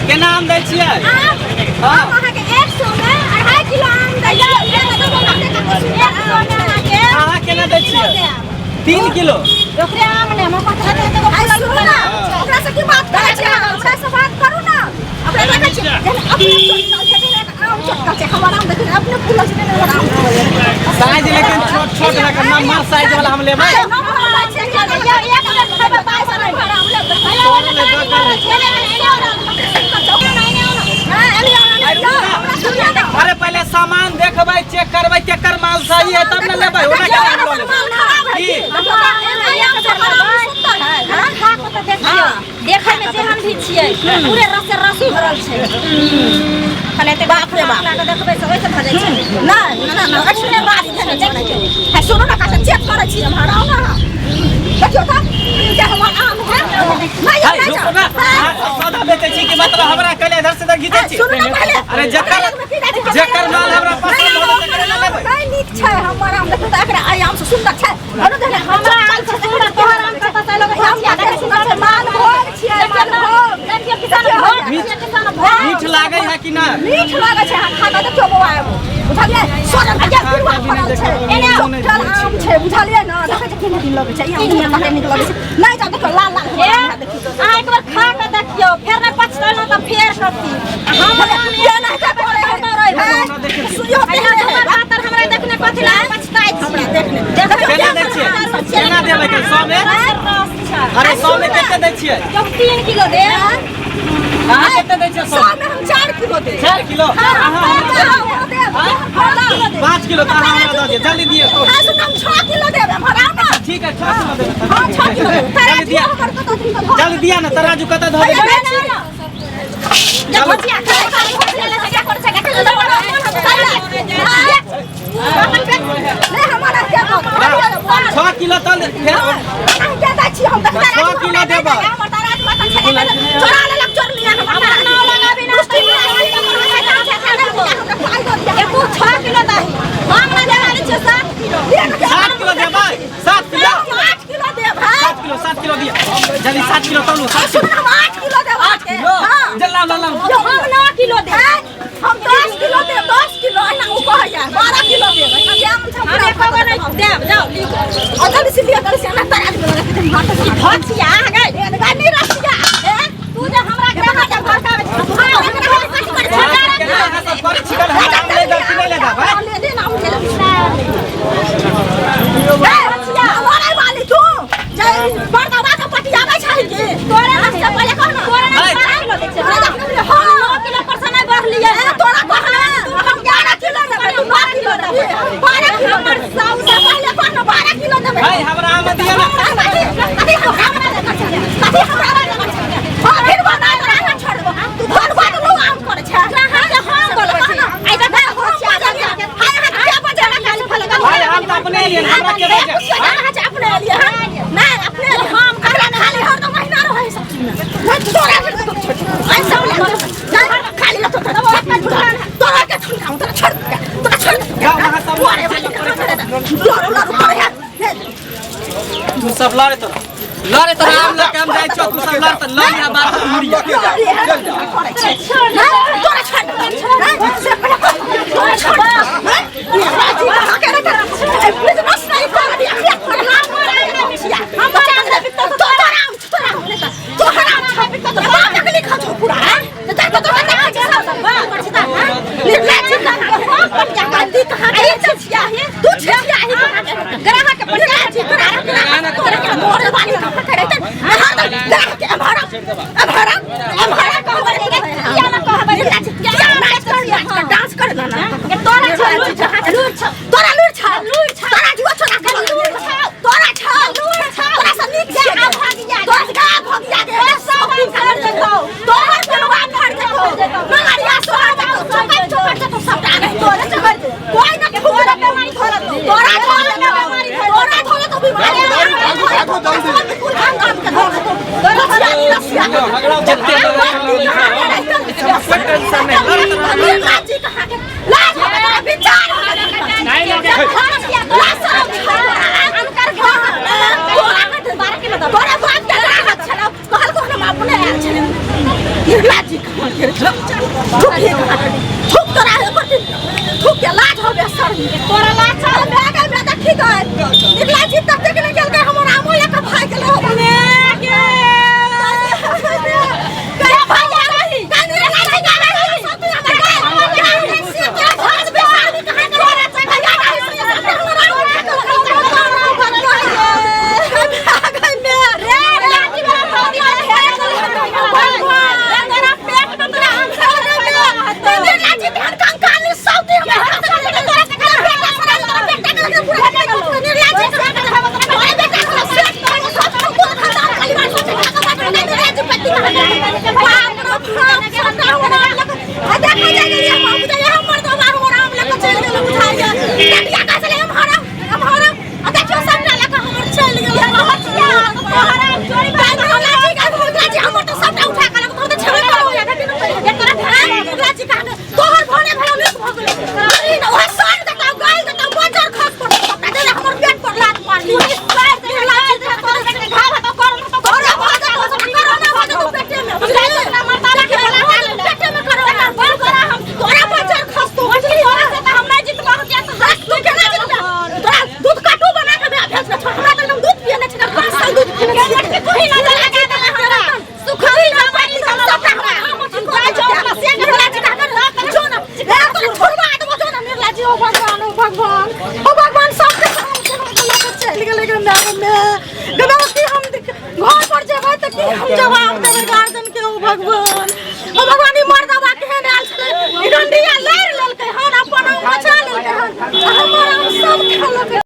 केना आम दै छियै? आम। हाँ। आम अहाँके 100 में 2.5 किलो आम दै छियै। 100 में अहाँके अहाँ केना दै छियै? 3 किलो। ओकरे आम ने हम पता नहीं तो आई सुनू ना, ओकरा से की बात करै छै? ओकरा से बात करू ना। अपने देखै छी जेना अपने चटकल छै, तेना आम चटकल छै। हमर आम देखियौ, अपने फूलल छै, तेना हमर आम फूलल छै। साइज लेकिन छोट छोट रखब, नम्हर साइज वाला हम लेबै। अरे पहले सामान देखबै, चेक करबै केकर माल सही है तब न लेबै। ओना केना हम लऽ लेबै की? देखै में जेहन भी छियै, पूरे रस से रसी भरल छै। खाली एते बाप रे बाप देखबै से ओइसे भऽ जाइ छै। नहि नहि नहि, पूरे रस छै। देखियौ है, सुनू ना, काका चेक करै छी हम। हराउ ना, देखियौ तऽ जे हमर आम है। नहीं। है, रुकू ना। अहाँ सब सौदा बेचै छी कि मतलब हमरा कहले इधर से उधर घीचै छी? सुनू ना पहले। अरे जकर जकर माल हमरा पसंद होतै तकरे ना लेबै। नहीं, नीक छै हमर आम। देखियौ तऽ एकरा आइ आम से सुन्दर छै। अरे देखियौ, हमरा आम से सुन्दर तोहर आम कतऽ से लगै छै? देखियौ सुन्दर छै, मालभोग छियै, मालभोग। देखियौ किसान भोग छियै, किसान भोग। मीठ लागै है कि ना? मीठ लागै छै। अहाँ खा कऽ देखियौ बौआ एगो, बुझलियै? सोनल के पिरुआ फड़ल छै, एने चल आम छै, बुझलियै ने? देखै छै केहन नीक लगै छै ई आम, कते नीक लगै छै। नहि जाउ, देखियौ लाल लाल हमर आम देखियौ। अहाँ एक बार खा कऽ देखियौ, फेर नहि पछतेलहुँ तऽ फेर कथी हमर आम एना करै है। सुइयो हमरा देखने कथी लए पछताइ छी? हमरा देखने केना दै छियै? केना देबै के 100 में? अरे 100 में कते दै छियै? 3 किलो दे। अहाँ कते दै छियै 100? 100 में हम 4 किलो दे। 4 किलो? अहाँ हमरा 5 किलो तऽ अहाँ हमरा दऽ दिअ, जल्दी दिअ। हाँ, सुन, हम 6 किलो देब, हमरा ना। ठीक है, 6 किलो देबै। हाँ, 6 किलो देब। जल्दी दिअ, हमर कतऽ दिन धऽ जल्दी दिअ ने। तराजू कतऽ धऽ देबै? चलू। 6 किलो तल फेर 6 किलो देबै। 7 किलो देबै, 7 किलो, 7 किलो, 7 किलो दिअ जल्दी। 7 किलो तौलू, 7 किलो, 8 किलो। जल्दी लाउ, लाउ, लाउ। हम 9 किलो देब, हम 10 किलो देब, 10 किलो। एना ओ कहैया 12 किलो देब। एना जे आम छै हम एको गो नहि देब। जाउ लिख और जल्दी से लिअ, जल्दी से। एना तराजू में रख दे हाथ से। भचिया आ गए गाय नहीं रसिया ए तू जे हमरा ग्राहक के भड़कावे छी। हां, एकरा हम कथि करै छी? केना अहाँ सब करै छी? कल हमरा आम ले जाउ कि नहि ले जाउ? ले ले ना, हम ले लेब। ए भचिया लड़ाई वाली, तू जे बड़का के पटियाबै छै की तोरे रास्ते? पहिले कह ना, तोरे है। 12 किलो दै छै। तोरा जखन हम 9 किलो पर से नहि बढ़लियै। तोरा कहना हम 11 किलो देबै, तू 9 किलो देबै, 12 किलो। हमर साउस से पहिले कह ना, 12 किलो देबै। है, हमरा आम दिअ ना। कथी कथी हमरा देबै छै? कथी हमरा देबै छै? हां, फिर बना तोरा छोड़ देबो। तू धन बात लो आम करै छै। अहाँ हम बोलबै छी। आइ देख हम बजलियै। हाय, अहाँ के बजेला गाली फल? है, हम तऽ अपने एलियै, हमरा के बजे? अपने एलियै हन? नहि, अपने एलियै। हम ककरा खाली हरदम अहिना रहै सब चीज में। नहि तोरा के छोड़, आइ सब ले नहि खाली लतो तोरा के ठुनकाउ, तोरा छोड़, तोरा छोड़। जाउ अहाँ सब। लड़े वाली कहाँ छोड़े? लड़ू लड़ू करे है। तू सब लड़े तो लड़े तो आम लऽ के हम जाइ छियौ। तू सब लड़ तऽ लड़ या बात आम लऽ के जा, चल जा। तोरा छोड़, से पहिले कह, तोरा छोड़। डांस कर ना, तोरा छौ, तोरा लूर छौ, तोरा जुआ छोरा के लूर छौ, तोरा छौ लूर छौ। तोरा से नीक छियै गे, तोरा से गा भगिया गे, सब दिन फड़ जेतौ तोहर, पेलवा फड़ जेतौ, मंगरिया सोहर जेतौ, चौकट चौकट जेतौ सबटा। नहीं तोरे चौकट कोई न तोरा बीमारी धरत, तोरा धरत बीमारी, तोरा धरत बीमारी। भागू, भागू जल्दी। कुल खानदान के धरत तोरा। रसिया जते कोई टेंशन नहीं, लड़ तऽ लड़। लाजी कहाँ के लाज होके तोरा विचार होके नहीं लगे। तोरा बाप के ग्राहक छलौ, कहलको हम अपने आयल छलै। निर्लाजी कहाँ गेल थूक हे कहाँ गेल थूक तोरा एकर थूक के लाज होबे सर तोरा लाज चल मैं गए मैं देखी गए निर्लाजी तब तक नहीं गेल गए हमर आमो लेके भाग गेल हो मैं गे के भाग गेल का निर्लाजी का रही सब तू हमर गए से तोरा भाग बे सारी कहाँ गेल तोरा भैया रही से सब हमर आमो लेके भाग गए मैं रे लाठी वाला भाग दूध काटू बना के भेज दे हमरा तऽ एकदम दूध पिए नहि छै 5 साल दूध पिए नहि छै तू ही ना लगा दे हमरा सुखल ना पानी सब सबटा हमरा हम जाय छौ हमरा से निर्मला जी का कर जो ना ए तोरा छोड़वा देबो जो ना निर्मला जी ओ भगवान ओ भगवान ओ भगवान सबके चलि गेलै गे माय गे माय।